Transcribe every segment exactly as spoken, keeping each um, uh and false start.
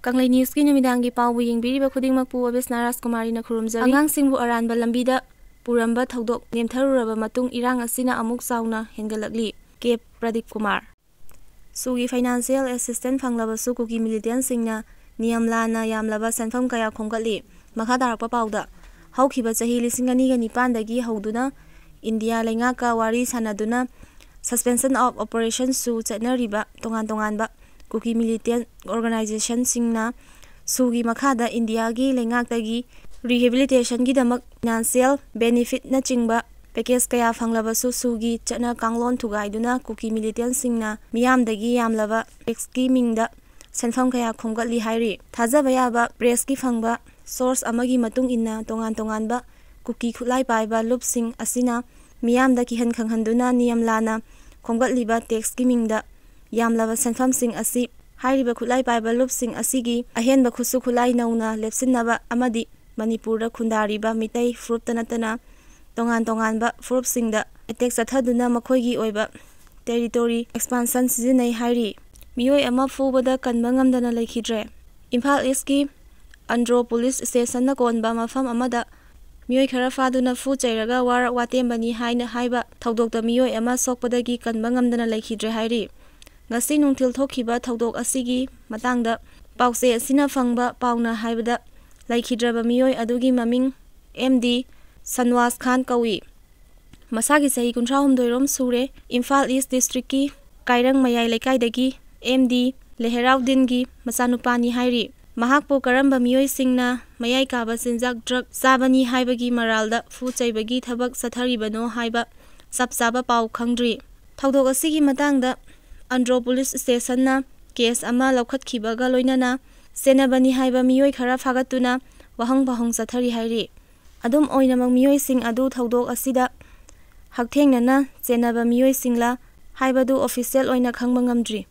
ꯀꯪꯂꯩ ꯅ꯭ꯌꯨꯁꯀꯤ ꯅꯨꯃꯤꯗꯥꯡꯒꯤ ꯄꯥꯎꯕꯨ ꯌꯦꯡꯕꯤꯔꯤꯕ ꯈꯨꯗꯤꯡꯃꯛꯄꯨ ꯑꯕꯤꯁꯅꯥ ꯔꯥꯖꯀꯨꯃꯥꯔꯤꯅ ꯈꯨꯔꯨꯝꯖꯔꯤ꯫ ꯑꯉꯥꯡꯁꯤꯡꯕꯨ ꯑꯔꯥꯟꯕ ꯂꯝꯕꯤꯗ ꯄꯨꯔꯝꯕ ꯊꯧꯗꯣꯛ ꯅꯦꯝꯊꯔꯨꯔꯕ ꯃꯇꯨꯡ ꯏꯔꯥꯡ ꯑꯁꯤꯅ ꯑꯃꯨꯛ ꯆꯥꯎꯅ ꯍꯦꯟꯒꯠꯂꯛꯂꯤ꯫ ꯀꯦ ꯄ꯭ꯔꯗꯤꯞ ꯀꯨꯃꯥꯔ꯫ ꯁꯨꯒꯤ ꯐꯥꯏꯅꯥꯟꯁꯤꯌꯦꯜ ꯑꯦꯁꯤꯁꯇꯦꯟ ꯐꯪꯂꯕꯁꯨ ꯀꯨꯀꯤ ꯃꯤꯂꯤꯇꯦꯟꯁꯤꯡꯅ ꯅꯤꯌꯝ ꯂꯥꯟꯅ ꯌꯥꯝꯂꯕ ꯁꯦꯟꯐꯝ ꯀꯌꯥ ꯈꯣꯝꯒꯠꯂꯤ꯫ ꯃꯈꯥ ꯇꯥꯔꯛꯄ ꯄꯥꯎꯗ, ꯍꯧꯈꯤꯕ ꯆꯍꯤ ꯂꯤꯁꯤꯡ ꯑꯅꯤꯒ ꯅꯤꯄꯥꯟꯗꯒꯤ ꯍꯧꯗꯨꯅ ꯏꯟꯗꯤꯌꯥ ꯂꯩꯉꯥꯛꯀ ꯋꯥꯔꯤ ꯁꯥꯅꯗꯨꯅ Suspension of Operations ꯁꯨ ꯆꯠꯅꯔꯤꯕ ꯇꯣꯉꯥꯟ ꯇꯣꯉꯥꯟꯕ ꯀꯨꯀꯤ ꯃꯤꯂꯤꯇꯦꯟ ꯑꯣꯔꯒꯅꯥꯏꯖꯦꯁꯟꯁꯤꯡꯅ ꯁꯨꯒꯤ ꯃꯈꯥꯗ ꯏꯟꯗꯤꯌꯥꯒꯤ ꯂꯩꯉꯥꯛꯇꯒꯤ rehabilitation ꯒꯤꯗꯃꯛ financial benefit ꯅꯆꯤꯡꯕ package ꯀꯌꯥ ꯐꯪꯂꯕꯁꯨ ꯁꯨꯒꯤ ꯆꯠꯅ ꯀꯥꯡꯂꯣꯟ ꯊꯨꯒꯥꯏꯗꯨꯅ ꯀꯨꯀꯤ ꯃꯤꯂꯤꯇꯦꯟꯁꯤꯡꯅ ꯃꯤꯌꯥꯝꯗꯒꯤ ꯌꯥꯝꯂꯕ tax ꯀꯤ ꯃꯤꯡꯗ ꯁꯦꯟꯐꯝ ꯀꯌꯥ ꯈꯣꯝꯒꯠꯂꯤ ꯍꯥꯏꯔꯤ꯫ ꯊꯥꯖꯕ ꯌꯥꯕ press ꯀꯤ ꯐꯪꯕ source ꯑꯃꯒꯤ ꯃꯇꯨꯡ ꯏꯟꯅ ꯇꯣꯉꯥꯟ ꯇꯣꯉꯥꯟꯕ ꯀꯨꯀꯤ ꯈꯨꯠꯂꯥꯏ ꯄꯥꯏꯕ ꯂꯨꯞꯁꯤꯡ ꯑꯁꯤꯅ ꯃꯤꯌꯥꯝꯗ ꯀꯤꯍꯟ ꯈꯪꯍꯟꯗꯨꯅ ꯅꯤꯌꯝ ꯂꯥꯟꯅ ꯈꯣꯝꯒꯠꯂꯤꯕ tax ꯀꯤ ꯃꯤꯡꯗ ꯌꯥꯝꯂꯕ ꯁꯦꯟꯐꯝꯁꯤꯡ ꯑꯁꯤ ꯍꯥꯏꯔꯤꯕ ꯈꯨꯠꯂꯥꯏ ꯄꯥꯏꯕ ꯂꯨꯞꯁꯤꯡ ꯑꯁꯤꯒꯤ ꯑꯍꯦꯟꯕ ꯈꯨꯠꯁꯨ ꯈꯨꯠꯂꯥꯏ ꯅꯧꯅ ꯂꯦꯞꯁꯤꯟꯅꯕ ꯑꯃꯗꯤ ꯃꯅꯤꯄꯨꯔꯗ ꯈꯨꯟꯗꯥꯔꯤꯕ ꯃꯤꯇꯩ ꯐꯨꯔꯨꯞꯇ ꯅꯠꯇꯅ ꯇꯣꯉꯥꯟ ꯇꯣꯉꯥꯟꯕ ꯐꯨꯔꯨꯞꯁꯤꯡꯗ attack ꯆꯠꯊꯗꯨꯅ ꯃꯈꯣꯏꯒꯤ ꯑꯣꯏꯕ territory expansion ꯁꯤꯖꯤꯟꯅꯩ ꯍꯥꯏꯔꯤ꯫ ꯃꯤꯑꯣꯏ ꯑꯃ ꯐꯨꯕꯗ ꯀꯟꯕ ꯉꯝꯗꯅ ꯂꯩꯈꯤꯗ꯭ꯔꯦ꯫ ꯏꯝꯐꯥꯜ ꯏꯁꯀꯤ ꯑꯟꯗ꯭ꯔꯣ ꯄꯨꯂꯤꯁ ꯁ꯭ꯇꯦꯁꯟꯅ ꯀꯣꯟꯕ ꯃꯐꯝ ꯑꯃꯗ ꯃꯤꯑꯣꯏ ꯈꯔ ꯐꯥꯗꯨꯅ ꯐꯨ ꯆꯩꯔꯒ ꯋꯥꯔꯛ ꯋꯥꯇꯦꯝꯕꯅꯤ ꯍꯥꯏꯅ ꯍꯥꯏꯕ ꯊꯧꯗꯣꯛꯇ ꯃꯤꯑꯣꯏ ꯑꯃ ꯁꯣꯛꯄꯗꯒꯤ ꯀꯟꯕ ꯉꯝꯗꯅ ꯂꯩꯈꯤꯗ꯭ꯔꯦ ꯍꯥꯏꯔꯤ꯫ ꯉꯁꯤ ꯅꯨꯡꯊꯤꯜ ꯊꯣꯛꯈꯤꯕ ꯊꯧꯗꯣꯛ ꯑꯁꯤꯒꯤ ꯃꯇꯥꯡꯗ ꯄꯥꯎꯆꯦ ꯑꯁꯤꯅ ꯐꯪꯕ ꯄꯥꯎꯅ ꯍꯥꯏꯕꯗ, ꯂꯩꯈꯤꯗ꯭ꯔꯕ ꯃꯤꯑꯣꯏ ꯑꯗꯨꯒꯤ ꯃꯃꯤꯡ ꯑꯦꯝ ꯗꯤ ꯁꯟꯋꯥꯁ ꯈꯥꯟ ꯀꯧꯏ꯫ ꯃꯁꯥꯒꯤ ꯆꯍꯤ ꯀꯨꯟꯊ꯭ꯔꯥ ꯍꯨꯝꯗꯣꯏ ꯔꯣꯝ ꯁꯨꯔꯦ꯫ ꯏꯝꯐꯥꯜ ꯏꯁ ꯗꯤꯁꯇ꯭ꯔꯤꯛꯀꯤ ꯀꯥꯏꯔꯪ ꯃꯌꯥꯏ ꯂꯩꯀꯥꯏꯗꯒꯤ ꯑꯦꯝ ꯗꯤ ꯂꯦꯍꯦꯔꯥꯎꯗꯤꯟꯒꯤ ꯃꯆꯥꯅꯨꯄꯥꯅꯤ ꯍꯥꯏꯔꯤ꯫ ꯃꯍꯥꯛꯄꯨ ꯀꯔꯝꯕ ꯃꯤꯑꯣꯏꯁꯤꯡꯅ ꯃꯌꯥꯏ ꯀꯥꯕ ꯆꯤꯟꯖꯥꯛ drug ꯆꯥꯕꯅꯤ ꯍꯥꯏꯕꯒꯤ ꯃꯔꯥꯜꯗ ꯐꯨ ꯆꯩꯕꯒꯤ ꯊꯕꯛ ꯆꯠꯊꯔꯤꯕꯅꯣ ꯍꯥꯏꯕ ꯆꯞ ꯆꯥꯕ ꯄꯥꯎ ꯈꯪꯗ꯭ꯔꯤ꯫ ꯊꯧꯗꯣꯛ ꯑꯁꯤꯒꯤ ꯃꯇꯥꯡꯗ ꯑꯟꯗ꯭ꯔꯣ ꯄꯨꯂꯤꯁ ꯁ꯭ꯇꯦꯁꯟꯅ case ꯑꯃ ꯂꯧꯈꯠꯈꯤꯕꯒ ꯂꯣꯏꯅꯅ ꯆꯦꯟꯅꯕꯅꯤ ꯍꯥꯏꯕ ꯃꯤꯑꯣꯏ ꯈꯔ ꯐꯥꯒꯠꯇꯨꯅ ꯋꯥꯍꯪ ꯄꯥꯎꯍꯪ ꯆꯠꯊꯔꯤ ꯍꯥꯏꯔꯤ꯫ ꯑꯗꯨꯝ ꯑꯣꯏꯅꯃꯛ, ꯃꯤꯑꯣꯏꯁꯤꯡ ꯑꯗꯨ ꯊꯧꯗꯣꯛ ꯑꯁꯤꯗ ꯍꯛꯊꯦꯡꯅꯅ ꯆꯦꯟꯅꯕ ꯃꯤꯑꯣꯏꯁꯤꯡꯂ ꯍꯥꯏꯕꯗꯨ official ꯑꯣꯏꯅ ꯈꯪꯕ ꯉꯝꯗ꯭ꯔꯤ꯫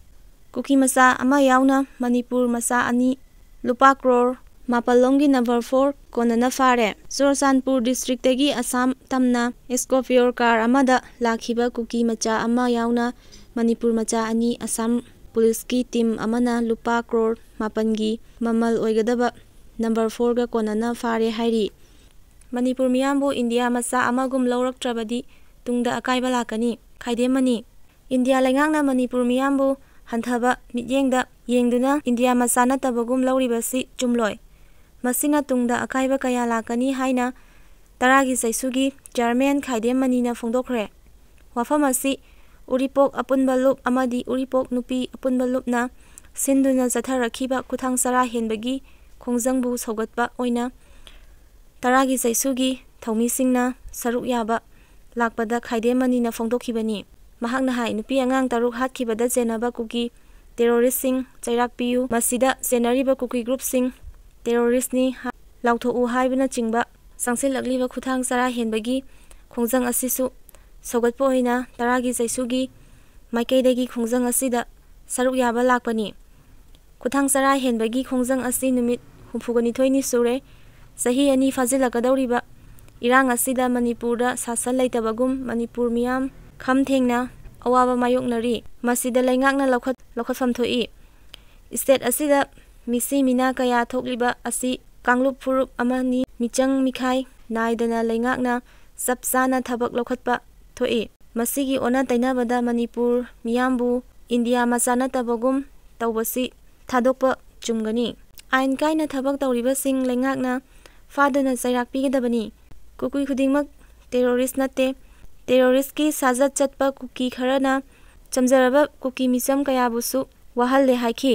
ꯀꯨꯀꯤ ꯃꯆꯥ ꯑꯃ ꯌꯥꯎꯅ ꯃꯅꯤꯄꯨꯔ ꯃꯆꯥ ꯑꯅꯤ ꯂꯨꯄꯥ ꯀ꯭ꯔꯣꯔ ꯃꯥꯄꯜ ꯂꯣꯝꯒꯤ number four ꯀꯣꯟꯅꯅ ꯐꯥꯔꯦ꯫ ꯆꯨꯔꯆꯥꯟꯄꯨꯔ ꯗꯤꯁꯇ꯭ꯔꯤꯛꯇꯒꯤ ꯑꯁꯥꯝ ꯇꯝꯅ Scorpio car ꯑꯃꯗ ꯂꯥꯛꯈꯤꯕ ꯀꯨꯀꯤ ꯃꯆꯥ ꯑꯃ ꯌꯥꯎꯅ ꯃꯅꯤꯄꯨꯔ ꯃꯆꯥ ꯑꯅꯤ ꯑꯁꯥꯝ ꯄꯨꯂꯤꯁꯀꯤ ꯇꯤꯝ ꯑꯃꯅ ꯂꯨꯄꯥ ꯀ꯭ꯔꯣꯔ ꯃꯥꯄꯟꯒꯤ ꯃꯃꯜ ꯑꯣꯏꯒꯗꯕ ꯅꯝꯕꯔ ꯐꯣꯔꯒ ꯀꯣꯟꯅꯅ ꯐꯥꯔꯦ ꯍꯥꯏꯔꯤ꯫ ꯃꯅꯤꯄꯨꯔ ꯃꯤꯌꯥꯝꯕꯨ ꯏꯟꯗꯤꯌꯥ ꯃꯆꯥ ꯑꯃꯒꯨꯝ ꯂꯧꯔꯛꯇ꯭ꯔꯕꯗꯤ ꯇꯨꯡꯗ ꯑꯀꯥꯏꯕ ꯂꯥꯛꯀꯅꯤ꯫ ꯈꯥꯏꯗꯦꯝ ꯃꯅꯤ꯫ ꯏꯟꯗꯤꯌꯥ ꯂꯩꯉꯥꯛꯅ ꯃꯅꯤꯄꯨꯔ ꯃꯤꯌꯥꯝꯕꯨ ꯍꯟꯊꯕ ꯃꯤꯠꯌꯦꯡꯗ ꯌꯦꯡꯗꯨꯅ ꯏꯟꯗꯤꯌꯥ ꯃꯆꯥ ꯅꯠꯇꯕꯒꯨꯝ ꯂꯧꯔꯤꯕꯁꯤ ꯆꯨꯝꯂꯣꯏ꯫ ꯃꯁꯤꯅ ꯇꯨꯡꯗ ꯑꯀꯥꯏꯕ ꯀꯌꯥ ꯂꯥꯛꯀꯅꯤ ꯍꯥꯏꯅ ꯇꯔꯥꯒꯤ ꯆꯩꯁꯨꯒꯤ ꯆꯤꯌꯔꯃꯦꯟ ꯈꯥꯏꯗꯦꯝ ꯃꯅꯤꯅ ꯐꯣꯡꯗꯣꯛꯈ꯭ꯔꯦ꯫ ꯋꯥꯐꯝ ꯑꯁꯤ ꯎꯔꯤꯄꯣꯛ ꯑꯄꯨꯟꯕ ꯂꯨꯞ ꯑꯃꯗꯤ ꯎꯔꯤꯄꯣꯛ ꯅꯨꯄꯤ ꯑꯄꯨꯟꯕ ꯂꯨꯞꯅ ꯁꯤꯟꯗꯨꯅ ꯆꯠꯊꯔꯛꯈꯤꯕ ꯈꯨꯊꯥꯡ ꯆꯔꯥ ꯍꯦꯟꯕꯒꯤ ꯈꯣꯡꯖꯪꯕꯨ ꯁꯧꯒꯠꯄ ꯑꯣꯏꯅ ꯇꯔꯥꯒꯤ ꯆꯩꯁꯨꯒꯤ ꯊꯧꯃꯤꯁꯤꯡꯅ ꯁꯔꯨꯛ ꯌꯥꯕ ꯂꯥꯛꯄꯗ ꯈꯥꯏꯗꯦꯝ ꯃꯅꯤꯅ ꯐꯣꯡꯗꯣꯛꯈꯤꯕꯅꯤ꯫ ꯃꯍꯥꯛꯅ ꯍꯥꯏ, ꯅꯨꯄꯤ ꯑꯉꯥꯡ ꯇꯔꯨꯛ ꯍꯥꯠꯈꯤꯕꯗ ꯆꯦꯟꯅꯕ ꯀꯨꯀꯤ ꯇꯦꯔꯣꯔꯤꯁꯁꯤꯡ ꯆꯩꯔꯥꯛ ꯄꯤꯌꯨ, ꯃꯁꯤꯗ ꯆꯦꯟꯅꯔꯤꯕ ꯀꯨꯀꯤ ꯒ꯭ꯔꯨꯞꯁꯤꯡ ꯇꯦꯔꯣꯔꯤꯁꯅꯤ ꯍꯥ-, ꯂꯥꯎꯊꯣꯛꯎ ꯍꯥꯏꯕꯅꯆꯤꯡꯕ ꯆꯪꯁꯤꯜꯂꯛꯂꯤꯕ ꯈꯨꯊꯥꯡ ꯆꯔꯥ ꯍꯦꯟꯕꯒꯤ ꯈꯣꯡꯖꯪ ꯑꯁꯤꯁꯨ ꯁꯧꯒꯠꯄ ꯑꯣꯏꯅ ꯇꯔꯥꯒꯤ ꯆꯩꯁꯨꯒꯤ ꯃꯥꯏꯀꯩꯗꯒꯤ ꯈꯣꯡꯖꯪ ꯑꯁꯤꯗ ꯁꯔꯨꯛ ꯌꯥꯕ ꯂꯥꯛꯄꯅꯤ꯫ ꯈꯨꯊꯥꯡ ꯆꯔꯥ ꯍꯦꯟꯕꯒꯤ ꯈꯣꯡꯖꯪ ꯑꯁꯤ ꯅꯨꯃꯤꯠ ꯍꯨꯝꯐꯨꯒ ꯅꯤꯊꯣꯏꯅꯤ ꯁꯨꯔꯦ꯫ ꯆꯍꯤ ꯑꯅꯤ ꯐꯥꯖꯤꯜꯂꯛꯀꯗꯧꯔꯤꯕ ꯏꯔꯥꯡ ꯑꯁꯤꯗ ꯃꯅꯤꯄꯨꯔꯗ ꯁꯥꯁꯟ ꯂꯩꯇꯕꯒꯨꯝ ꯃꯅꯤꯄꯨꯔ ꯃꯤꯌꯥꯝ ꯈꯝ ꯊꯦꯡꯅ ꯑꯋꯥꯕ ꯃꯥꯌꯣꯛꯅꯔꯤ꯫ ꯃꯁꯤꯗ ꯂꯩꯉꯥꯛꯅ ꯂꯧꯈꯠ-, ꯂꯧꯈꯠꯐꯝ ꯊꯣꯛꯏ꯫ ꯁ꯭ꯇꯦꯠ ꯑꯁꯤꯗ ꯃꯤꯁꯤ ꯃꯤꯅꯥ ꯀꯌꯥ ꯊꯣꯛꯂꯤꯕ ꯑꯁꯤ ꯀꯥꯡꯂꯨꯞ ꯐꯨꯔꯨꯞ ꯑꯃꯅꯤ꯫ ꯃꯤꯆꯪ ꯃꯤꯈꯥꯏ ꯅꯥꯏꯗꯅ ꯂꯩꯉꯥꯛꯅ ꯆꯞ ꯆꯥꯅ ꯊꯕꯛ ꯂꯧꯈꯠꯄ ꯊꯣꯛꯏ꯫ ꯃꯁꯤꯒꯤ ꯑꯣꯟꯅ ꯇꯩꯅꯕꯗ ꯃꯅꯤꯄꯨꯔ ꯃꯤꯌꯥꯝꯕꯨ ꯏꯟꯗꯤꯌꯥ ꯃꯆꯥ ꯅꯠꯇꯕꯒꯨꯝ ꯇꯧꯕꯁꯤ ꯊꯥꯗꯣꯛꯄ ꯆꯨꯝꯒꯅꯤ꯫ ꯑꯥꯏꯟ ꯀꯥꯏꯅ ꯊꯕꯛ ꯇꯧꯔꯤꯕꯁꯤꯡ ꯂꯩꯉꯥꯛꯅ ꯐꯥꯗꯨꯅ ꯆꯩꯔꯥꯛ ꯄꯤꯒꯗꯕꯅꯤ꯫ ꯀꯨꯀꯤ ꯈꯨꯗꯤꯡꯃꯛ ꯇꯦꯔꯣꯔꯤꯁ ꯅꯠꯇꯦ꯫ ꯇꯦꯔꯣꯔꯤꯁꯀꯤ ꯁꯥꯖꯠ ꯆꯠꯄ ꯀꯨꯀꯤ ꯈꯔꯅ ꯆꯝꯖꯔꯕ ꯀꯨꯀꯤ ꯃꯤꯆꯝ ꯀꯌꯥꯕꯨꯁꯨ ꯋꯥꯍꯜꯂꯦ ꯍꯥꯏꯈꯤ꯫